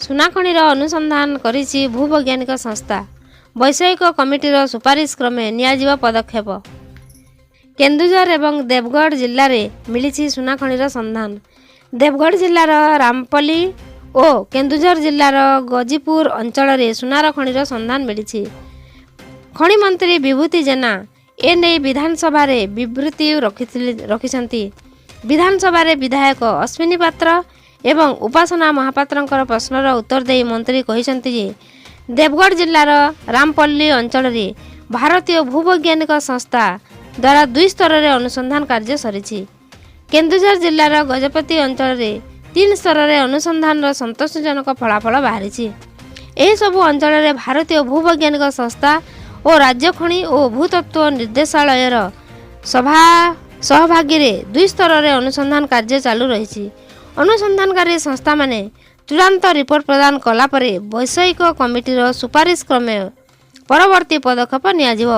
ସୁନାଖଣିର ଅନୁସନ୍ଧାନ କରିଛି ଭୂବୈଜ୍ଞାନିକ ସଂସ୍ଥା। ବୈଷୟିକ କମିଟିର ସୁପାରିଶ କ୍ରମେ ନିଆଯିବ ପଦକ୍ଷେପ। କେନ୍ଦୁଝର ଏବଂ ଦେବଗଡ଼ ଜିଲ୍ଲାରେ ମିଳିଛି ସୁନାଖଣିର ସନ୍ଧାନ। ଦେବଗଡ଼ ଜିଲ୍ଲାର ରାମପଲ୍ଲୀ ଓ କେନ୍ଦୁଝର ଜିଲ୍ଲାର ଗଜିପୁର ଅଞ୍ଚଳରେ ସୁନାର ଖଣିର ସନ୍ଧାନ ମିଳିଛି। ଖଣି ମନ୍ତ୍ରୀ ବିଭୂତି ଜେନା ଏନେଇ ବିଧାନସଭାରେ ବିବୃତି ରଖିଥିଲେ, ରଖିଛନ୍ତି। ବିଧାନସଭାରେ ବିଧାୟକ ଅଶ୍ୱିନୀ ପାତ୍ର ଏବଂ ଉପାସନା ମହାପାତ୍ରଙ୍କର ପ୍ରଶ୍ନର ଉତ୍ତର ଦେଇ ମନ୍ତ୍ରୀ କହିଛନ୍ତି ଯେ ଦେବଗଡ଼ ଜିଲ୍ଲାର ରାମପଲ୍ଲୀ ଅଞ୍ଚଳରେ ଭାରତୀୟ ଭୂବୈଜ୍ଞାନିକ ସଂସ୍ଥା ଦ୍ୱାରା ଦୁଇ ସ୍ତରରେ ଅନୁସନ୍ଧାନ କାର୍ଯ୍ୟ ସରିଛି। କେନ୍ଦୁଝର ଜିଲ୍ଲାର ଗଜପତି ଅଞ୍ଚଳରେ ତିନି ସ୍ତରରେ ଅନୁସନ୍ଧାନର ସନ୍ତୋଷଜନକ ଫଳାଫଳ ବାହାରିଛି। ଏହିସବୁ ଅଞ୍ଚଳରେ ଭାରତୀୟ ଭୂବୈଜ୍ଞାନିକ ସଂସ୍ଥା ଓ ରାଜ୍ୟ ଖଣି ଓ ଭୂତତ୍ତ୍ୱ ନିର୍ଦ୍ଦେଶାଳୟର ସଭା ସହଭାଗୀରେ ଦୁଇ ସ୍ତରରେ ଅନୁସନ୍ଧାନ କାର୍ଯ୍ୟ ଚାଲୁ ରହିଛି। ଅନୁସନ୍ଧାନକାରୀ ସଂସ୍ଥାମାନେ ଚୂଡ଼ାନ୍ତ ରିପୋର୍ଟ ପ୍ରଦାନ କଲା ପରେ ବୈଷୟିକ କମିଟିର ସୁପାରିଶ କ୍ରମେ ପରବର୍ତ୍ତୀ ପଦକ୍ଷେପ ନିଆଯିବ।